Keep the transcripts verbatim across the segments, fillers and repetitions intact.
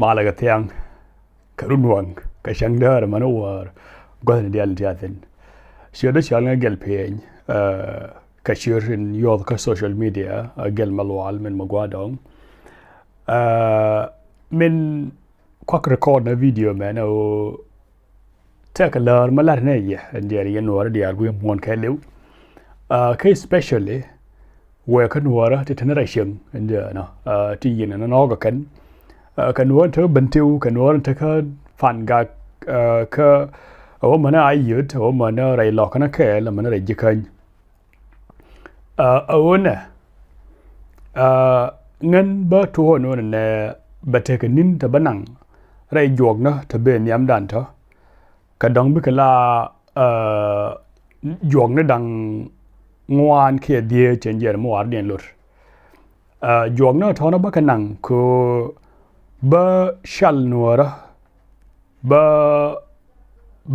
Malɛ kɛ thiaŋ kɛ run waŋ kɛ cäŋ däär män wäär guäthni diaal in ti a thi̱n. Ciötdä cɔal ŋä Gɛl Piɛny, ɛ, kɛ ciöt in yuɔth kä social media, ɛ, Gɛl Malual min mi gua̱a̱r dɔ̱ŋ. Ɛ, min kuak record nä video mɛn ɛ ɣöö tekɛ läär mi la̱t nɛ yɛ ɛn jɛn yɛn Nuäärä diaal wi̱i̱ muɔ̱ɔ̱n kɛɛliw. Ɛ, kä especially wëë kä Nuäärä ti te ni rɛy cieŋ ɛn jɛn ɛ, ɛ, ti yiëë ni nɔɔk ɛ kɛn. Ɛ, kɛ Nuäärä te kä Bentiu, kɛ Nuäärä te kä Pangak, ɛ, kä ɛ wä mänä a yöt, ɛ wä mänä rɛy Lɔkä ni kɛɛl, ɛ mänä rɛy Jikäny. Ɛ, ɛ ɣöö nɛ, ɛ, ŋän bä tuɔɔk ɛn ɣöö nɛ bɛ tekɛ ni̱n te bä naŋ rɛy juɔknä te ben nhiamdan tɔ̱. Kɛ dɔ̱ŋ bikɛ la, ɛ, juɔknä da̱ŋ ŋuan kiɛ dhieec ɛn jɛn mi wardiɛn lot. Ɛ, juɔknä tɔ̱nä bä kɛ naŋ kɛ ɣöö bä cal Nuäärä bä,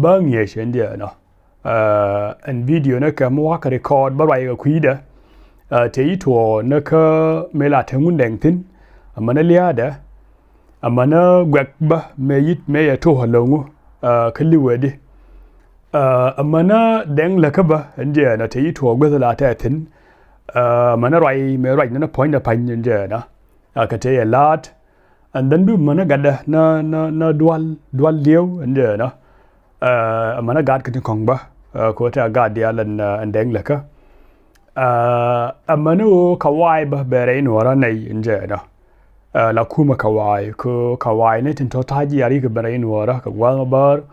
bä ŋi̱eec ɛn jɛn ɔ. Ɛ, ɛn video ni kɛ mi wakɛ record bä ruac kɛ kui̱dɛ. Ɛ, te i̱ tuɔɔk ni kä mëë la te Ŋundɛŋ thi̱n, ɛ mänä lia̱a̱dɛ, ɛ mänä guɛk bä mëë yi̱t mëë yɛ tuɔɔk ɛ lo̱ŋu, ɛ, kä li̱wɛdi. Ɛ, ɛ mänä Dɛŋ Läkä bä ɛn jɛn ɔ te i̱ tuɔɔk guäth la tɛ thi̱n. Ɛ, ɛ mänä ruac mëë ruac ni ni puɔ̱nydɛ pa̱ny ɛn jɛn ɔ. Ɛ, kɛ te yɛ la̱a̱t. And then bi mänä gatdä na, na, na dual, dual li̱ew ɛn jɛn ɔ. Ɛ, ɛ mänä gat kä tin kɔ̱ŋ bä, ɛ, kɛ ɣöö te a gat diaal ɛn, ɛ, ɛn Dɛŋ Läkä. Ɛ, ɛ mänä ɣöö Kawaay bä bɛ rɛy Nuäärä nɛy ɛn jɛn ɔ. Ɛ, la kumɛ Kawaay, kɛ Kawaay ni tin tɔ̱ ta̱a̱ jiaar yikɛ ben rɛy Nuäärä kɛ gua̱a̱th ma bäär,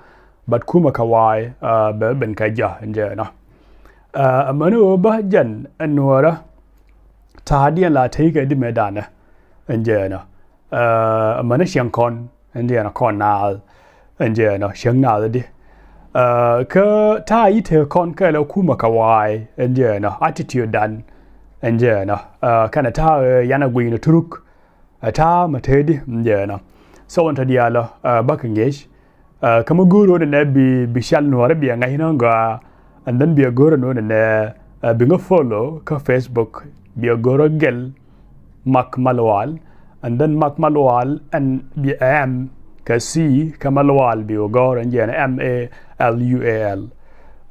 but kumɛ Kawaay, ɛ, bɛ ben kɛ jɛ ɛn jɛn ɔ. Ɛ, ɛ mänä ɣöö bä jɛn ɛn Nuäärä ta̱a̱diɛn la tekɛ di mëë danɛ ɛn jɛn ɔ. Ɛ, ɛ mänä cieŋ kɔn ɛn jɛn ɔ, kɔn naath ɛn jɛn ɔ, cieŋ naath di. Ɛ, kä ta̱a̱ i̱ tekɛ kɔn kɛɛl ɛ kumɛ Kawaay ɛn jɛn ɔ, attitude dan ɛn jɛn ɔ. Ɛ, kɛnɛ ta̱a̱, ɛ, yan ɛ guiy ni turuk, ɛ ta̱a̱ mɛ tëëdi ɛn jɛn ɔ. So ɛn tɔ diaal ɔ, ɛ, bä kɛ ŋi̱eec. Ɛ, kä mi go̱o̱r ɣöö nɛ bi, bi cal Nuäärä bi a ŋa̱c ni gɔaa. And then bi a go̱o̱r ɛn ɣöö nɛ, ɛ, bi ŋä follow kä Facebook, bi a go̱o̱r ɣöö Gɛl Mak Malual. And then Mak Malual ɛn bi M kɛ C kä Malual bi wä gɔ̱r ɛn jɛn M A L U A L.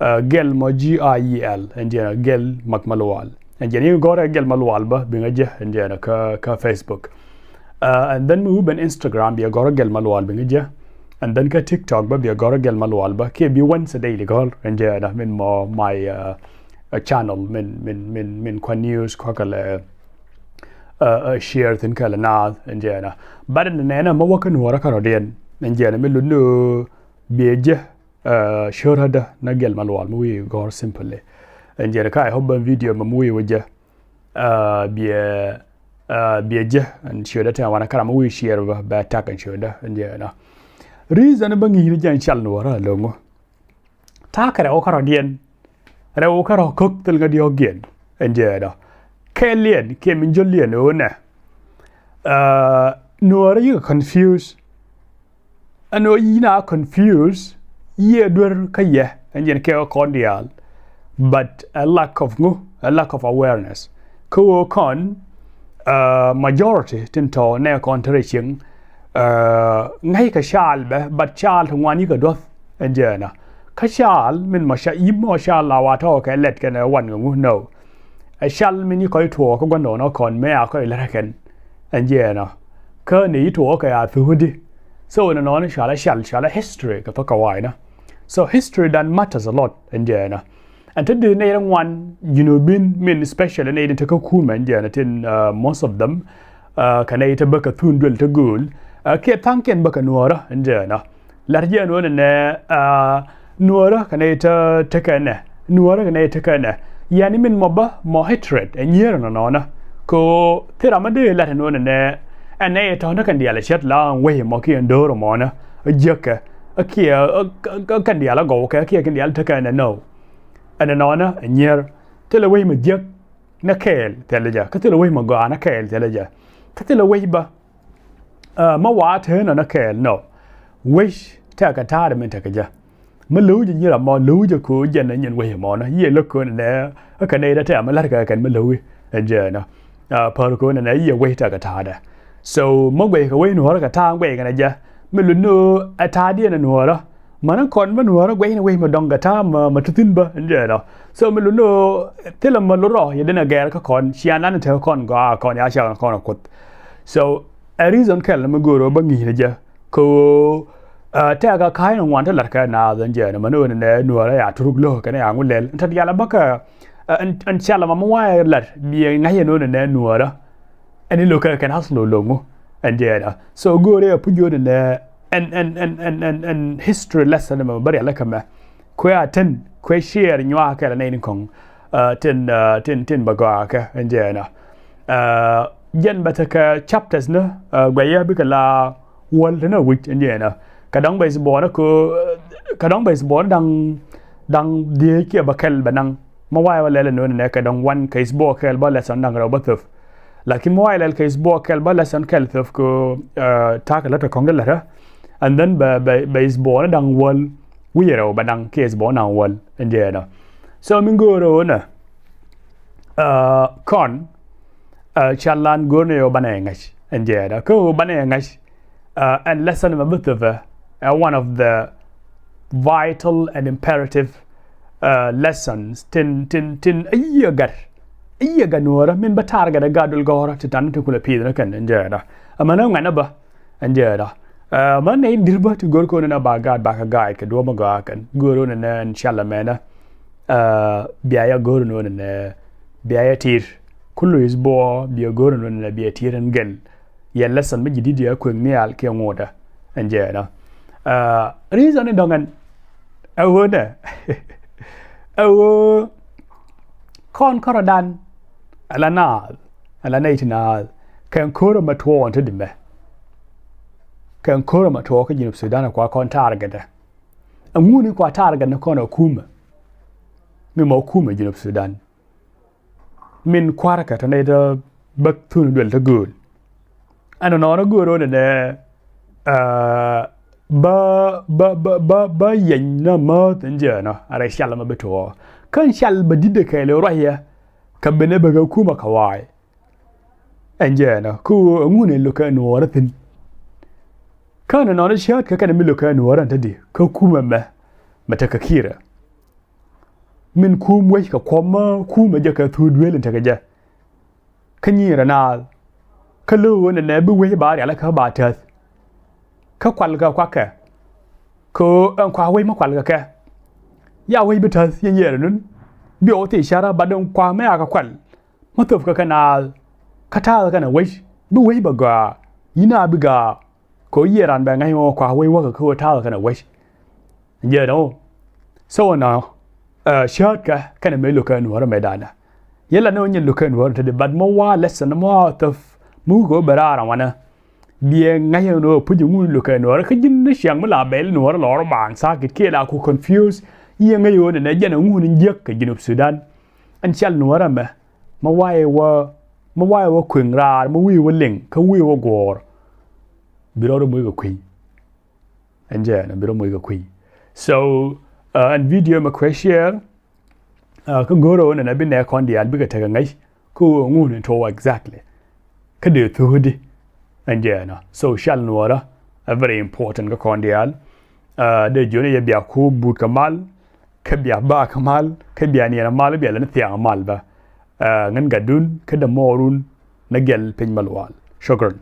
Ɛ, Gɛl mɔ G I E L ɛn jɛn Gɛl Mak Malual. Ɛn jɛn i̱ gɔ̱r ɛ Gɛl Malual bä bi ŋä jɛ ɛn jɛn kä, kä Facebook. Ɛ, and then mi wi̱i̱ ben Instagram bi ɛ gɔ̱r ɛ Gɛl Malual bi ŋä jɛ. And then kä TikTok bä bi ɛ gɔ̱r ɛ Gɛl Malual bä kiɛ bi Wednesday daily gɔ̱r ɛn jɛn min mɔ my, ɛ, ɛ, channel min, min, min, min kua news kua kɛ lɛ, ɛ, ɛ, share thi̱n kɛ lɛ naath ɛn jɛn. But ɛn nɛnɛ mɛ wä kä Nuäärä kärɔ̱diɛn ɛn jɛn mi lut ni ɣöö bi ɛ jɛ, ɛ, cio̱rädä na Gɛl Malual mi wi̱i̱ gɔ̱r simply. Ɛn jɛn kä I hope bä video mɛ mi wi̱i̱ wä jɛ, ɛ, bi ɛ, ɛ, bi ɛ jɛ ɛn cio̱dä tɛn wanɛ kara mi wi̱i̱ share bä bɛ tak ɛn cio̱dä ɛn jɛn ɔ. Reason bä ŋi̱i̱c ni jɛ ɛn cal Nuäärä lo̱ŋ ɔ. Ta̱a̱ kɛ rɛw kärɔ̱diɛn, rɛw kärɔ̱ ko̱k thil ŋä diɔ̱ɔ̱kdiɛn ɛn jɛn ɔ. Kɛɛliɛn kiɛ min jɔliɛn ɣöö nɛ, ɛ, Nuäärä yikɛ confuse. Ɛn ɣöö yina confuse, yiëë duer kä yɛ ɛn jɛn kɛ kɔn diaal. But a lack of ŋu, a lack of awareness. Kä ɣöö kɔn, ɛ, majority tin tɔ̱ nɛ kɔn te rɛy cieŋ, ɛ, ŋäc kɛ cal bɛ, but cal ti ŋuan yikɛ duɔth ɛn jɛn ɔ. Kä cal min mɔ ca, yim mɔ cal la wa tɔ̱ kɛ lɛt kɛn ɛ wan kɛ ŋu, no. Ɛ cal min yi kɔc tuɔɔk kä gua̱ndɔɔŋ ɔ kɔn mëë a kɔc lät ɛ kɛn ɛn jɛn ɔ. Kä ni yi tuɔɔk kɛ a thuukädi. So ɛn nɔnɔ ni cɔalɛ cal, cɔalɛ history kɛ thok Kawaay nɔ. So history dan matters a lot ɛn jɛn ɔ. Ɛn te di nɛy rɛ ŋuan Junubin min especially nɛy tin te kä kumɛ ɛn jɛn ɔ tin, ɛ, most of them, ɛ, kɛ nɛy te bä kɛ thun duël te gööl, ɛ, kiɛ tha̱a̱ŋkiɛn bä kɛ Nuäärä ɛn jɛn ɔ. La̱t jɛ ɛn ɣöö nɛnɛ, ɛ, Nuäärä kɛ nɛy te, tekɛ nɛ. Nuäärä kɛ nɛy tekɛ nɛ. Yɛn min mɔ bä mɔ hatred ɛ nyier ɛnɔnɔnä. Kɛ ɣöö thil ram mi dee la̱t ɛn ɣöö nɛnɛ, ɛ nɛy tɔ̱ ni kɛn diaal ɛ cät la wec mɔ kiɛ ɛn do̱r mɔnä. Ɛ jiäkɛ. Ɛ kiɛ, ɛ, ɛ, ɛ kɛn diaal ɛ gɔwkɛ, ɛ kiɛ kɛn diaal tekɛ nɛ, no. Ɛnɔnɔnä ɛ nyier. Thilɛ wec mɔ jiäk nɛ kɛɛl thilɛ jɛ. Kä thilɛ wec mɔ gɔaa nɛ kɛɛl thilɛ jɛ. Kä thilɛ wec bä, ɛ, mä wa te nɔ nɛ kɛɛl, no. Wec tekɛ ta̱a̱dɛ min tekɛ jɛ. Mä lo̱w jɛ nyier amɔ, lo̱w jɛ ko̱ jɛn ɛ nyin wec amɔ nɔ. Yiëë lo̱k ko̱n nɛ, ɛ kɛ nɛy dɛ tɛm mä la̱t kɛ kɛn mä lo̱wi ɛn jɛ nɔ. Ɛ, pär ko̱n nɛ, yiëë wec tekɛ ta̱a̱dɛ. So mi guɛc kɛ wec nuɔ̱ɔ̱rä kɛ ta̱a̱ guɛc kɛnɛ jɛ. Mi luni ɣöö ɛ ta̱a̱diɛn ɛ nuɔ̱ɔ̱rä. Mäni kɔn bä nuɔ̱ɔ̱rä guɛcni wec mi dɔ̱ŋ kɛ ta̱a̱ mi, mi ti thi̱n bä, ɛn jɛɛnɔ. So mi luni ɣöö thilɛ mi lot rɔ yɛ den ɛ gɛɛr kä kɔn, ciaaŋdan tekɛ kɔn gɔaa kɔn, ya ciaaŋ kɔn ɛ Kuoth. So ɛ reason kɛl mi göörä bä ŋi̱i̱cnɛ jɛ. Kɛ ɣöö, ɛ, tɛkɛ ka̱a̱cni ŋuan ti la̱t kɛ naath, ɛn jɛɛnɔ, mäni ɣöö nɛnɛ nuɔ̱ɔ̱rä ya turuk lo̱k kɛn ya ŋu lɛl. Ɛn te diaal ɛ bä kɛ, ɛ, ɛn, ɛn cɛl ɛmɔ mi wayɛ la̱t biɛ ŋa̱c ɛn ɣöö nɛnɛ nuɔ̱ɔ̱rä. Ɛn i̱ lo̱k kɛ kɛn athlo lo̱ŋ ŋu, ɛn jɛɛnɔ. So göörä ɛ puc ɣöö nɛnɛ ɛn, ɛn, ɛn history lesson ɛmɛ bä rialikä mɛ. Kuɛ a tin, kuɛ share nyuakä kɛl ɛ nɛy ni kɔ̱ŋ, ɛ, tin, ɛ, tin, tin bä gɔaa kɛ, ɛn jɛɛnɔ. Ɛ, jɛn bɛ tekɛ chapters ni, ɛ, guɛyä bikɛ la wäl ti ni wi̱c, ɛn jɛɛnɔ. Kɛ dɔ̱ŋ bɛ is bɔɔnä kɛ, kɛ dɔ̱ŋ bɛ is bɔɔnä da̱ŋ, da̱ŋ dhieec kiɛ bä kɛl bɛ naŋ. Mi wayɛ wä lɛl ɛn ɣöö nɛnɛ kɛ dɔ̱ŋ wan kɛ is bɔɔ kɛl bä lesson da̱ŋ rɛw bä thöp. Lakin mi wayɛ lɛl kɛ is bɔɔ kɛl bä lesson kɛl thöp kɛ, ɛ, ta̱a̱ kɛ lät kɛ kɔ̱ŋ ti la̱tdä. And then bɛ, bɛ, bɛ is bɔɔnä da̱ŋ wäl wi̱cɛ rɛw bɛ naŋ kiɛ is bɔɔnä da̱ŋ wäl, ɛn jɛɛnɔ. So mi göörä ɣöö nɛ, ɛ, kɔn, ɛ, ca lan go̱o̱rnɛ ɣöö banɛ ŋäc, ɛn jɛɛnɔ. Kä ɣöö banɛ ŋäc, ɛ, ɛn lesson ɛmɛ bi thöpɛ ɛ one of the vital and imperative, ɛ, lessons tin, tin, tin a yiëë gat, a yiëë gat nuɔ̱ɔ̱rä min bä target ɛ gat duël gɔ̱rä ti ta̱a̱ ni ti kulɛ pi̱i̱th ni kɛn, ɛn jɛɛnɔ. Amäni ŋuɛ̈tnä bä, ɛn jɛɛnɔ. Ɛ, mäni nɛy in di̱t bä ti go̱o̱r kɔn in a ba gaat bakɛ ga̱a̱c kɛ duɔ̱ɔ̱p mi gɔaa kɛn, go̱o̱r ɣöö nɛnɛ ɛn cɛl ɛmɛnɛ, ɛ, bia yɛ go̱o̱r ɛn ɣöö nɛnɛ bia yɛ ti̱i̱t. Kulu is bɔɔ bia go̱o̱r ɛn ɣöö nɛnɛ bia ti̱i̱t ɛn gɛl. Yɛ lesson mi ji̱ di̱t yɛ kuëŋ nhial kiɛ ŋotdä, ɛn jɛɛnɔ. Ɛ, reason in dɔ̱ŋ ɛn ɛ ɣöö nɛ, ɛ ɣöö kɔn kärɔ̱dan ala naath, ala nɛy ti naath, kɛn ko̱rä mɛ tuɔɔk ɛn te di mɛ. Kɛn ko̱rä mɛ tuɔɔk kä Junub Sudan ɛ kua kɔn target ɛ. Ɛŋu ni kua target ni kɔn ɛ kumɛ? Mi mɔ kumɛ Junub Sudan. Min kua̱rkɛ tɔ nɛy tɔ bäk thun duël tɔ gööl. Ɛn nɔnɔ gööl ɣöö nɛnɛ, ɛ, bä, bä, bä, bä, bä yiɛny nä mäth, ɛn jɛɛnɔ, a rɛy cɛl ɛmɛ bi tuɔɔk. Kä ɛn cɛl bä di̱t ɛ kɛɛl ɛ ruacɛ kɛ ben ɛ bäkɛ kumɛ kɛ wa̱a̱y. Ɛn jɛɛnɔ, kä ɣöö ɛŋu ni lo̱kɛ nuɔ̱ɔ̱rä thi̱n. Kä nɔnɔ cäätkɛ kɛnɛ mi lo̱kɛ nuɔ̱ɔ̱rä ɛn te di kä kumɛ mɛ, mɛ tekɛ Kiir ɛ. Min kum wec kɛ kuɔmä kumɛ jɛ kɛ thuk duëël in tekɛ jɛ. Kä nyiirɛ naath. Kä lo̱k ɣöö nɛnɛ bi wec ba rialikä ba täth. Kä kualkɛ kuakɛ. Kɛ ɣöö ɛn kua wec mi kualkɛ kɛ. Ya wec bi täth yɛn yiɛɛr nun. Bi ɣɔw thil carä bat ɛn kua mi a kɛ kual. Mi thöpkɛ kɛ naath. Kä ta̱a̱kɛ kɛnɛ wec. Bi wec bɛ gɔaa. Yi̱n a bi gɔaa. Kɛ ɣöö yiëë raan bɛ ŋäc ɣöö kua wec wäkɛ kä ɣöö ta̱a̱kɛ kɛnɛ wec. Jɛɛnɔ. So nɔ, ɛ, cäätkɛ kɛnɛ mëë lo̱kɛ nuɔ̱ɔ̱rä mëë danɛ. Yɛn la ni ɣöö nyin lo̱kɛ nuɔ̱ɔ̱rä te di, but mi wa lesson mi wa thöp mi wukɛ ɣöö bɛ raar ɛ wanɛ. Biɛ ŋäc ɛn ɣöö puc ɛŋu ni lo̱kɛ nuɔ̱ɔ̱rä kä ji̱n ni ciaŋ mi la bɛl nuɔ̱ɔ̱rä lɔr baaŋ tha̱a̱kit kiɛ la ku confuse. Yiëë ŋäc ɣöö nɛnɛ jɛn ɛŋu ni jiäk kɛ Junub Sudan. Ɛn cɛl nuɔ̱ɔ̱rä mɛ. Mi wayɛ wä, mi wayɛ wä kuëŋ raar, mi wi̱i̱ wä liŋ, kä wi̱i̱ wä guɔ̱ɔ̱r. Bi rɔɔdɛ moc kɛ kui̱. Ɛn jɛɛnɔ bi rɔ moc kɛ kui̱. So, uh, ɛn video mɛ kuɛ share, uh, kä go̱o̱rä ɣöö nɛnɛ bi nɛɛkɔn diaal bikɛ tekɛ ŋäc kä ɣöö ŋun in tuɔɔk exactly. Kä dee thuuth di. Ɛn jɛɛnɔ. So, cɛl nuɔ̱ɔ̱rä, a very important kä kɔn diaal. Uh, dee jiɔni yɛ bia ku but kɛ mal, kä bia bak kɛ mal, kä bia niɛn mal, bia lɛ ni thiaŋ mal bä. Uh, ŋän gatdun, kä dämɔɔrun, ni gɛl piny mal wal. Shukran.